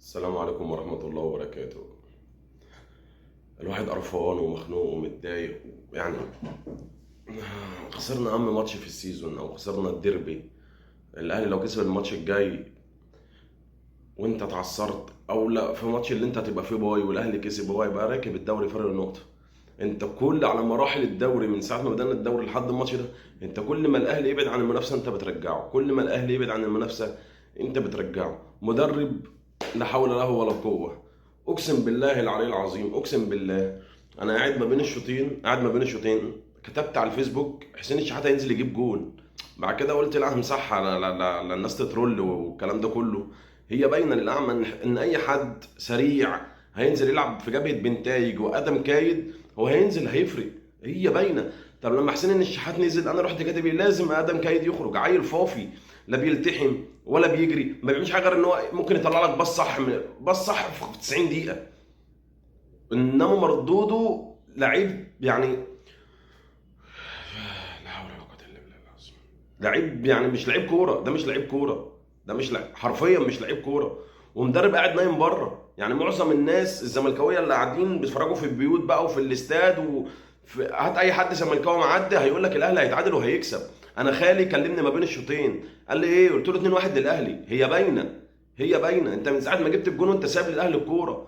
السلام عليكم ورحمة الله وبركاته. الواحد قرفان ومخنوق ومتضايق، يعني خسرنا أهم ماتش في ال season أو خسرنا الديربي. الأهلي لو كسب الماتش الجاي وأنت اتعثرت، أو لا في ماتش اللي أنت هتبقى فيه باي والأهلي كسب، هو هيبقى راكب الدوري فرق النقطة. أنت كل على مراحل الدوري من ساعة ما بدأنا الدوري لحد الماتش ده، أنت كل ما الأهلي يبعد عن المنافسة أنت بترجعه، كل ما الأهلي يبعد عن المنافسة أنت بترجعه. مدرب لا حول له ولا قوة، اقسم بالله العلي العظيم، اقسم بالله انا قاعد ما بين الشوطين، قاعد ما بين الشوطين كتبت على الفيسبوك حسين الشحات هينزل يجيب جون. بعد كده قلت لا همسحها، لا لا لا، لا الناس تترول والكلام ده كله. هي باينة للاعمى ان اي حد سريع هينزل يلعب في جبهة بنتايج وادم كايد، هو هينزل هيفرق، هي باينة. طب لما حسين الشحات نزل انا رحت كاتب لازم ادم كايد يخرج، عيل فافي لا بيلتحم ولا بيجري، ما بيعملش حاجة غير ان هو ممكن يطلع لك باص صح، باص صح في 90 دقيقة، انما مردودة لعيب يعني لا حول ولا قوة الا بالله العظيم. لعيب يعني مش لعيب كورة، ده مش لعيب كورة، ده مش لعيب، حرفيا مش لعيب كورة. ومدرب قاعد نايم بره، يعني معظم الناس الزملكاويه اللي قاعدين بيتفرجوا في البيوت بقى وفي الاستاد هات اي حد زملكاوي معدي هيقول لك الاهلي هيتعادل وهيكسب. انا خالي كلمني ما بين الشوطين قال لي ايه، قلت له 2-1 للاهلي. هي باينة، هي باينة، انت من ساعة ما جبت الجون وانت سايب للاهلي الكورة.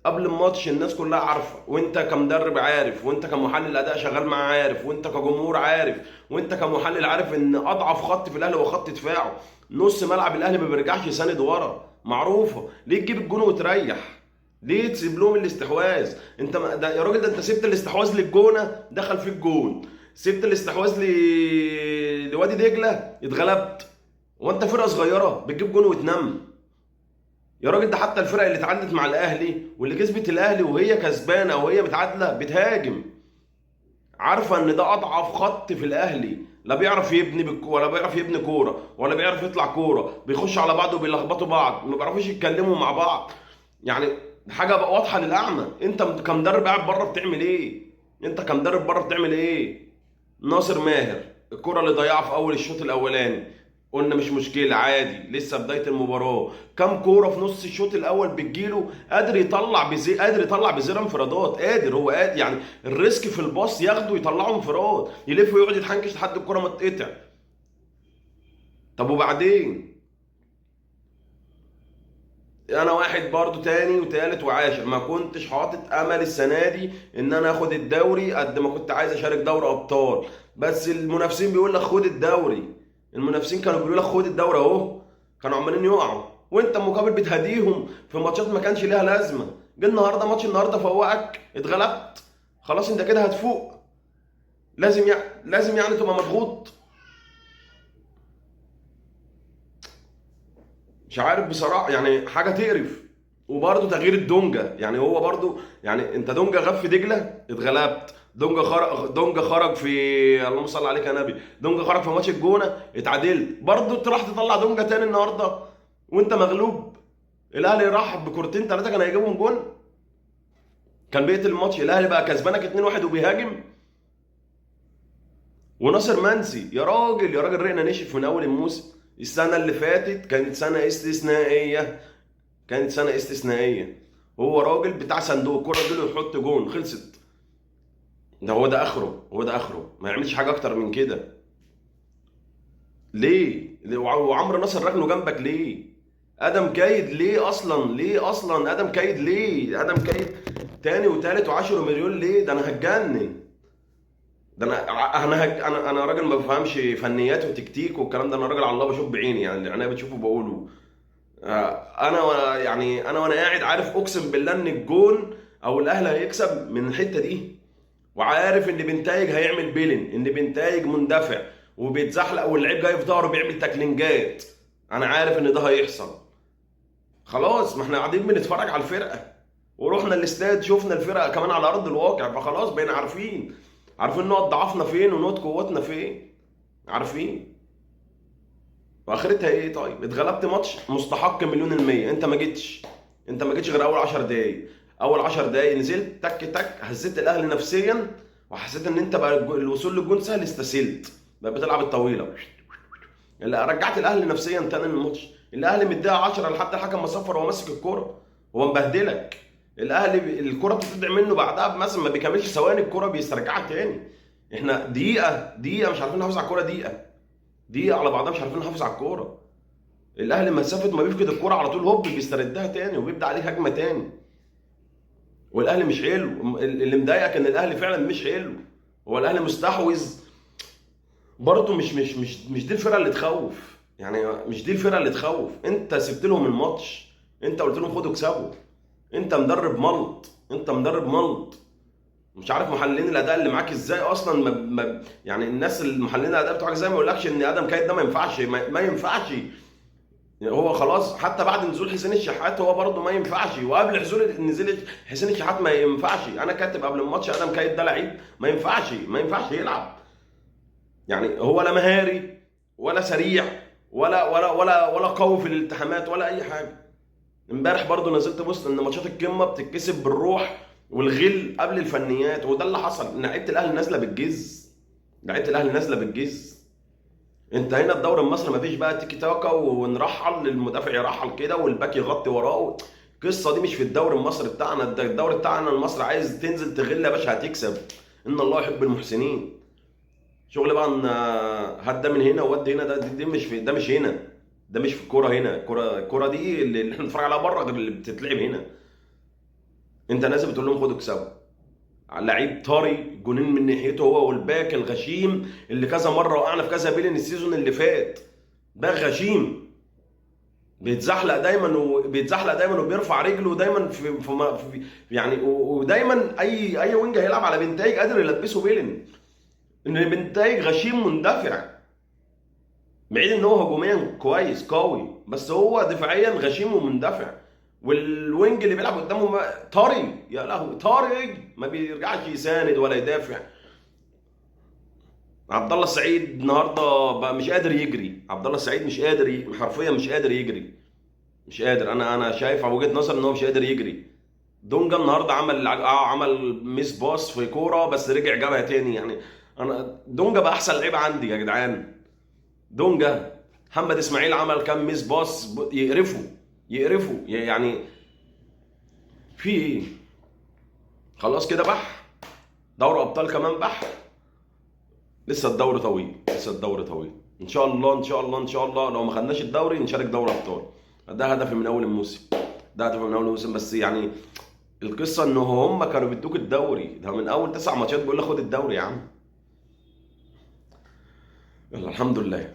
قبل الماتش الناس كلها عارفه، وانت كمدرب عارف، وانت كمحلل اداء شغال معاه عارف، وانت كجمهور عارف، وانت كمحلل عارف ان اضعف خط في الاهلي هو خط دفاعه. نص ملعب الاهلي ما بيرجعش يساند ورا، معروفة. ليه تجيب الجون وتريح؟ ليه تسيب لهم الاستحواذ؟ انت ما ده يا راجل، ده انت سبت الاستحواذ للجونه دخل في الجون، سبت الاستحواذ لوادي دجله اتغلبت، وانت فرقه صغيرة بتجيب جون وتنام. يا راجل ده حتى الفرق اللي اتعادلت مع الاهلي واللي كسبت الاهلي وهي كسبانه وهي متعادله بتهاجم، عارفه ان ده اضعف خط في الاهلي، لا بيعرف يبني ولا بيعرف يبني كورة، ولا بيعرف يطلع كورة، بيخش على بعض وبيلخبطوا بعض، ما بيعرفوش يتكلموا مع بعض. يعني حاجة بقى واضحة للاعمى. انت كمدرب قاعد بره بتعمل ايه؟ انت كمدرب بره بتعمل ايه؟ ناصر ماهر الكره اللي ضيعها في اول الشوط الاولاني قلنا مش مشكلة عادي لسه بداية المباراة. كم كورة في نص الشوط الاول بتجيله قادر يطلع قادر يطلع بزيرة انفرادات، قادر، هو قادر يعني ال risk في الباص ياخده يطلعه انفراد، يلف ويقعد يتحنكش لحد الكورة ما تتقطع. طب وبعدين؟ انا واحد برضو تاني وتالت وعاشر ما كنتش حاطط امل السنة دي ان انا اخد الدوري قد ما كنت عايز اشارك دوري ابطال، بس المنافسين بيقول لك خد الدوري، المنافسين كانوا بيقولوا لك خد الدوري اهو، كانوا عمالين يقعوا وانت مقابل بتهديهم في ماتشات ما كانش ليها لازمه. جه النهارده ماتش النهارده فوقك، اتغلبت خلاص، انت كده هتفوق. لازم يعني تبقى مضغوط. مش عارف بصراحة، يعني حاجة تقرف. وبرده تغيير الدونجا، يعني هو برده يعني انت دونجا غاب في دجله اتغلبت، دونجا خرج في اللهم صل عليك يا نبي، دونجا خرج في ماتش الجونه اتعادلت، برده تروح تطلع دونجا تاني النهارده وانت مغلوب. الاهلي راح بكورتين ثلاثة كان هيجيبهم جون، كان بيقتل الماتش. الاهلي بقى كسبانك 2-1 وبيهاجم. وناصر منسي يا راجل، يا راجل رقنا نشف من اول الموسم. السنة اللي فاتت كانت سنة استثنائية، كانت سنة استثنائية. هو راجل بتاع صندوق الكره اديله يحط جون خلصت، ده هو ده اخره، هو ده اخره، ما يعملش حاجة اكتر من كده. ليه؟ وعمرو ناصر ركنه جنبك ليه؟ ادم كايد ليه اصلا؟ ليه اصلا ادم كايد ليه؟ ادم كايد تاني وتالت وعشرة مليون ليه؟ ده انا هتجنن، ده انا راجل ما بفهمش فنيات وتكتيك والكلام ده، انا راجل على الله بشوف بعيني، يعني اللي عينيا بتشوفه بقوله. انا وانا يعني انا وانا قاعد عارف اقسم بالله ان الجون او الاهلي هيكسب من الحتة دي، وعارف ان بنتايج هيعمل بيلن، ان بنتايج مندفع وبيتزحلق واللعيب جاي في ظهره بيعمل تاكلينجات، انا عارف ان ده هيحصل. خلاص ما احنا قاعدين بنتفرج على الفرقة، ورحنا الاستاد شفنا الفرقة كمان على ارض الواقع، فخلاص بقينا عارفين نقط ضعفنا فين ونقط قوتنا فين، عارفين. واخرتها ايه؟ طيب اتغلبت ماتش مستحق 1,000,000%، انت ما جيتش غير اول 10 دقايق، اول 10 دقايق نزلت تك تك هزيت الاهلي نفسيا، وحسيت ان انت بقى الوصول للجون سهل، استسهلت بقى بتلعب الطويلة، لا رجعت الاهلي نفسيا تاني للماتش. الاهلي من الدقيقة 10 لحد الحكم ما صفر وهو ماسك الكورة، هو مبهدلك. الاهلي الكورة بتتقطع منه بعدها مثلا ما بيكملش ثواني الكورة بيسترجعها تاني. احنا دقيقة دقيقة مش عارفين نحافظ على الكورة، دقيقة دقيقة على بعضها مش عارفين نحافظ على الكورة. الاهلي مسافة ما بيفقد الكورة على طول هوب بيستردها تاني وبيبدا عليه هجمة تاني. والاهلي مش حلو، اللي مضايقك ان الاهلي فعلا مش حلو. هو الاهلي مستحوذ برضه، مش مش مش مش دي الفرقة اللي تخوف، يعني مش دي الفرقة اللي تخوف. انت سبت لهم الماتش، انت قلت لهم خدوا اكسبوا. انت مدرب ملط، انت مدرب ملط. مش عارف محللين الاداء اللي معاك ازاي اصلا. ما يعني الناس المحللين الاداء بتوعك ازاي ما يقولكش ان ادم كايد ده ما ينفعش، ما ينفعش. يعني هو خلاص حتى بعد نزول حسين الشحات هو برضه ما ينفعش، وقبل نزول حسين الشحات ما ينفعش. انا كاتب قبل الماتش ادم كايد ده لعيب ما ينفعش، ما ينفعش يلعب. يعني هو لا مهاري ولا سريع ولا ولا ولا ولا قوي في الالتحامات ولا اي حاجة. امبارح برضه نزلت بوست ان ماتشات القمه بتتكسب بالروح والغل قبل الفنيات، وده اللي حصل. ان لعيبة الاهلي نازله بالجز، لعيبة الاهلي نازله بالجز. انت هنا الدوري المصري مفيش بقى تيكي تاكا ونرحل المدافع يرحل كده والباك يغطي وراه. القصة دي مش في الدوري المصري بتاعنا. الدوري بتاعنا المصري عايز تنزل تغل يا باشا هتكسب. ان الله يحب المحسنين. شغل بقى ان هات ده من هنا وودي هنا، ده دي مش في، ده مش هنا، ده مش في الكورة هنا. الكورة دي اللي احنا بنتفرج عليها بره غير اللي بتتلعب هنا. انت نازل بتقول لهم خدوا اكسبوا. لعيب طري جونين من ناحيته هو والباك الغشيم اللي كذا مرة وقعنا في كذا بيلن ال season اللي فات. باك غشيم بيتزحلق دايما، وبيتزحلق دايما وبيرفع رجله دايما في يعني، ودايما اي wing هيلعب على بنتايج قادر يلبسه بيلن. ان بنتايج غشيم مندفع، بعيد ان هو هجوميا كويس قوي، بس هو دفاعيا غشيم ومندفع. وال wing اللي بيلعب قدامه طري، يا لهوي طري، ما بيرجعش يساند ولا يدافع. عبد الله السعيد النهارده بقى مش قادر يجري. عبد الله السعيد مش قادر، حرفيا مش قادر يجري، مش قادر. انا شايف على وجهة نظر ان هو مش قادر يجري. دونجا النهارده عمل miss pass في كورة بس رجع جابها تاني. يعني انا دونجا بقى احسن لعيب عندي يا جدعان. دونجا، محمد اسماعيل عمل كام miss pass يقرفوا يقرفوا يعني. في ايه؟ خلاص كده بح، دوري ابطال كمان بح. لسه الدوري طويل، لسه الدوري طويل. ان شاء الله ان شاء الله ان شاء الله لو ما خدناش الدوري نشارك دوري ابطال. ده هدفي من اول الموسم، ده هدفي من اول الموسم. بس يعني القصة ان هم كانوا بيدوك الدوري ده من اول 9 ماتشات، بيقول لك خد الدوري يا عم. يلا الحمد لله.